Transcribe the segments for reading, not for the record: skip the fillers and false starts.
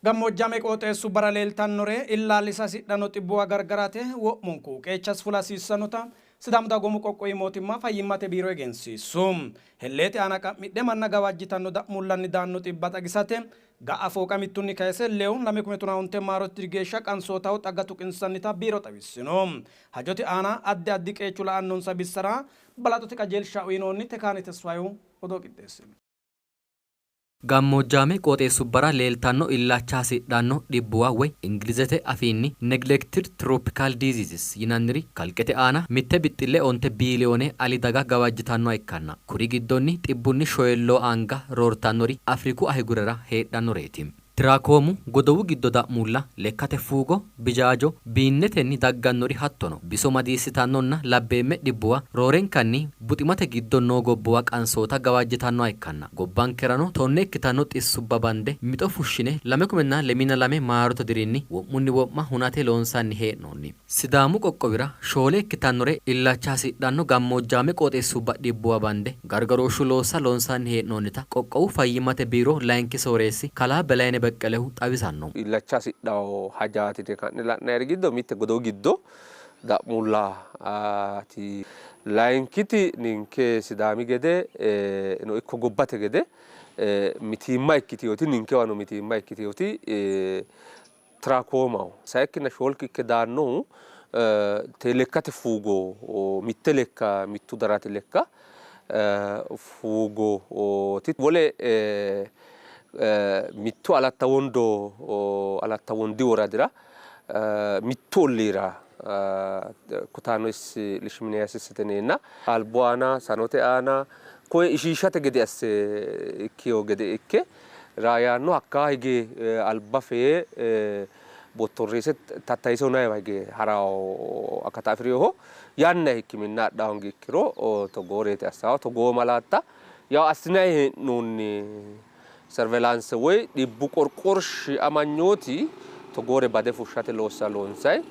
Gammoojjaame qooxeessubbara leeltannore illaallisa hasidhanno xibbuwa gargarate wo'munku qeechasi fula hasiissannota Sidaamu Dagoomu Qoqqowi Mootimma Fayyimmate Biiro egensiissu. Helleete aana qa'midhe manna gawajjitanno da'muullanni daanno xibba xagisate ga'a fooqa mittunni kayse lewu lame kume tonaa onte maarote diri geeshsha qansootaho xagga tuqinsannita biiro xawissino. Hajote aana addi addi qeechu la'annonsa bissara balaxote qajeelsha uyinoonni Tekaane Tesfayehu odoo qixxeessino. Gammoojjaame qooxeessubbara leeltanno illacha hasidhanno dhibbuwa woy Ingilizete afiinni Neglected Tropical Diseases yinanniri kalqete aana mitte bixxille onte biiliyoone ali daga gawajjitannoha ikkanna kuri giddonni xibbunni shoyilloo anga roortannori Afriku Ahigurera heedhannoreeti. Tiraakoomu, godowu giddo da'muulla, lekkate fuugo, bijaajo, biinnetenni daggannori hattono biso madiissitannonna labbeemme dhibbuwa roorenkanni buximate giddo noo gobbuwa qansoota gawajjitannoha ikkanna gobbankerano tonne ikkitanno xissubba bande mixo fushshine 2022 maarote dirinni wo'munni wo'ma hunate loonsanni hee'noonni. Sidaamu qoqqowira shoole ikkitannore illacha hasidhanno gammoojjaame qooxeessubba dhibbuwa bande gargarooshshu loossa loonsanni hee'noonnita qoqqowu fayyimmate biiro layinki sooreessi kalaa Belayne Beqqelehu xawisanno. Illacha hasidhanno hajaati yine ka'ne la'nanniri giddo mitte godowu giddo da'muullaati. Layinkiti ninke Sidaami gede no ikko gobbate gede mitiimma ikkitinoti ninkewano mitiimma ikkitinoti Tiraakoomaho. Sayikkinna shoolki ikke daannohu te lekkate fuugo mitte lekka mittu darati lekka fuugooti. Wole mittu Alatta Wondo Alatta Wondi woradira mittu olliira Kutaanoyis Lishiminiyasis yineenna albu aana sanote aana koye ishiishate gede asse ikkiyo gede ikke Raa yaanno hakkaa hige alba fee bottorreesse tattayise hunayiwa hige harawo akata afi'rinoho. Yanna hikkiminna adha hoongi ikkiro togooreeti assawo. Togoo malaatta yawo assinanni hee'noonni servelaanse woy dhibbu qorqorshi amanyooti togoore bade fushshate loossa loonsayi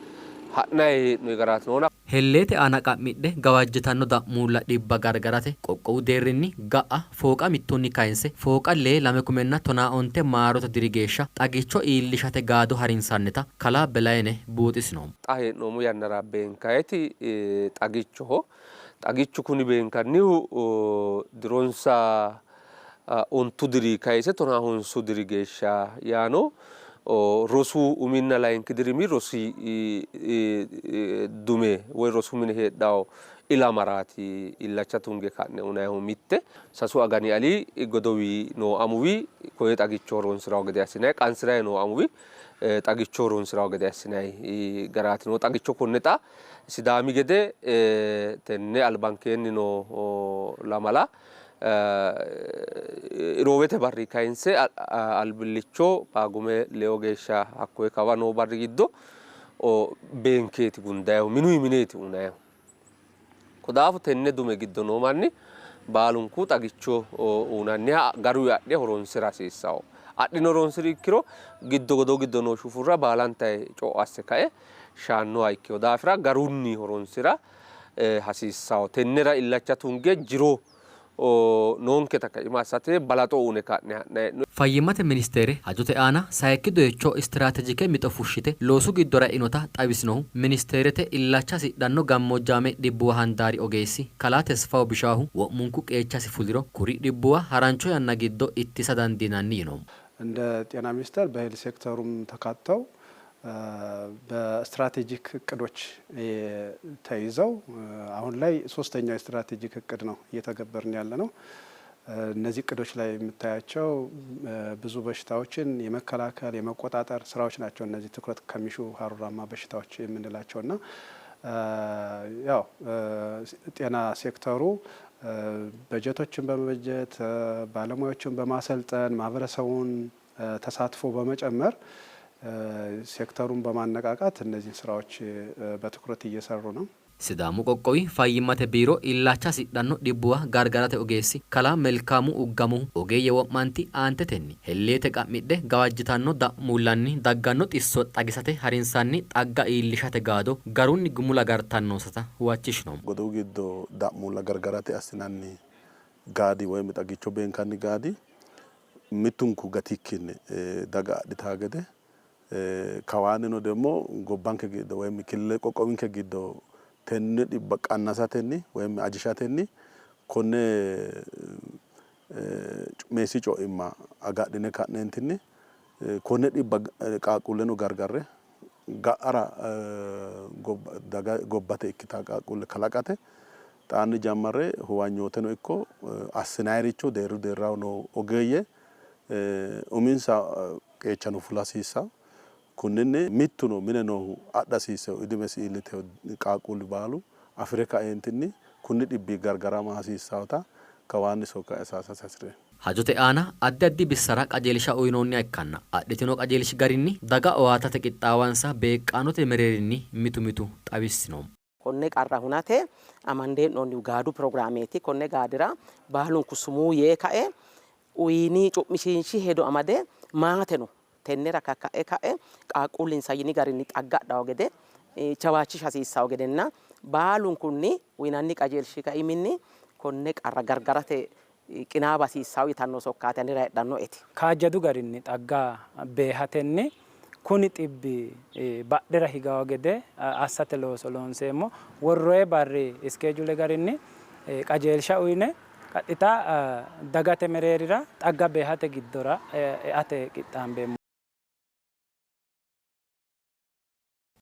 ha'nayi hee'noyi garaati noona. Helleete aana qa'midhe gawajjitanno da'muulla dhibba gargarate qoqqowu deerrinni ga'a fooqa mittunni kayinse fooqa lee lame kumenna tonaa onte maarote diri geeshsha xagicho iillishate gaado harinsannita kalaa Belayineh buuxisino. Xa hee'noommo yannara beenkayiti xagichoho. Xagichu kuni beenkannihu dironsa ontu diri kayise tonaa honsu diri geeshsha yaano rosu uminna layinki dirimi rosi dume woy rosu mine heedhawo ilamaraati illacha tunge ka'ne unayihu mitte sasu agani ali godowi noo amuwi koye xagicho horonsirawo gede assinayi qansirayi noo amuwi xagicho horonsirawo gede assinayi garaati noo xagicho konne xa Sidaami gede tenne albankeenni noo lamala Roowete barri kayinse albillicho Paagume leyo geeshsha hakkoye kawa noo barri giddo beenkeeti gundayihu minuyi mineeti unayihu. Ko daafo tenne dume giddo noo manni baalunku xagicho uynanniha garuyi adhe horonsira hasiissawo. Adhino horonsiri ikkiro giddo godowu giddo noo shufurra baalantayi co'o asse kae shaannoha ikkino daafira garunni horonsira hasiissanno. Tennera illacha tunge jiro noonketa kaima assate balaxo uyine ka'ne ha'nanni hee'noonni. Fayyimmate ministeere hajote aana sayikki doyicho istiraateejike mixo fushshite loosu giddora e'inota xawisinohu ministeerete illacha hasidhanno gammoojjaame dhibbuwa handaari ogeessi kalaa Tesfawu Bishaahu, wo'munku qeechasi fuliro kuri dhibbuwa harancho yanna giddo ittisa dandiinanni yino. እንደ ጤና ሚኒስቴር በሄልዝ ሴክተሩም ተካተው በስትራቴጂክ እቅዶች ተይዘው አሁን ላይ ሶስተኛው የስትራቴጂክ እቅድ ነው እየተገበርን ያለ ነው። እነዚህ እቅዶች ላይ የምታያቸው ብዙ በሽታዎችን የመከላከል የመቆጣጠር ስራዎች ናቸው። እነዚህ ትኩረት ከሚሹ ሀሩራማ በሽታዎች የምንላቸው እና ያው ጤና ሴክተሩ በጀቶችን በመበጀት ባለሙያዎችን በማሰልጠን ማህበረሰቡን ተሳትፎ በመጨመር ሴክተሩን በማነቃቃት እነዚህን ስራዎች በትኩረት እየሰሩ ነው። Sidaamu qoqqowi fayyimmate biiro illacha hasidhanno dhibbuwa gargarate ogeessi kalaa Melkaamu Uggamohu ogeeyye wo'manti aantetenni helleete qa'midhe gawajjitanno da'muullanni dagganno xisso xagisate harinsanni xagga iillishate gaado garunni gumula agartannonsata huwachishino. Godowu giddo da'muulla gargarate assinanni gaadi woy xagicho beenkanni gaadi Mittunku gatikkinni daga adhitaa gede kawaannino ደግሞ gobbanke giddo woyim killile qoqqowinke giddo tenne dhibba qannasatenni woyim ajishatenni konne meessi co'imma agadhine ka'neentinni konne dhibba qaaqquulleno gargarre ga'ara daga gobbate ikkita qaaqquulle kalaqate xaanni jammarre huwanyooteno ikko assinayiricho deerru deerraho noo ogeeyye uminsa qeechano fula hasiissawo. Kunninni mittuno mine noohu adha hasiissawo idimesi iillitewo qaaqquulli baalu afire kaeentinni kunni dhibbi gargarama hasiissawota kawaanni sokka sayisate hasireemmo. Hajote aana addi addi bissara qajeelsha uynoonniha ikkanna adhitino qajeelshi garinni daga owaatate qixxaawansa beeqqaanote mereerinni mitu mitu xawissino. Konne qarra hunate amande hee'noonnihu gaadu pirogiraameeti. Konne gaadira baalunku sumuu yee kae uyini cu'mishiinshi hedo amade maateno tennera kakka'e ka'e qaaqquullinsa yini garinni xagga adhawo gede jawaachisha hasiissawo gedenna baalunkunni uyinanni qajeelshi kaiminni konne qarra gargarate qinaaba hasiissawo yitanno sokkaati anera heedhannoeti. Kaajjadu garinni xagga beehatenni kuni xibbi badhera higawo gede assate looso loonseemmo. Worroye barri iskeejule garinni qajeelsha uyine qaxxita dagate mereerira xagga beehate giddora eate qixxaambeemmo.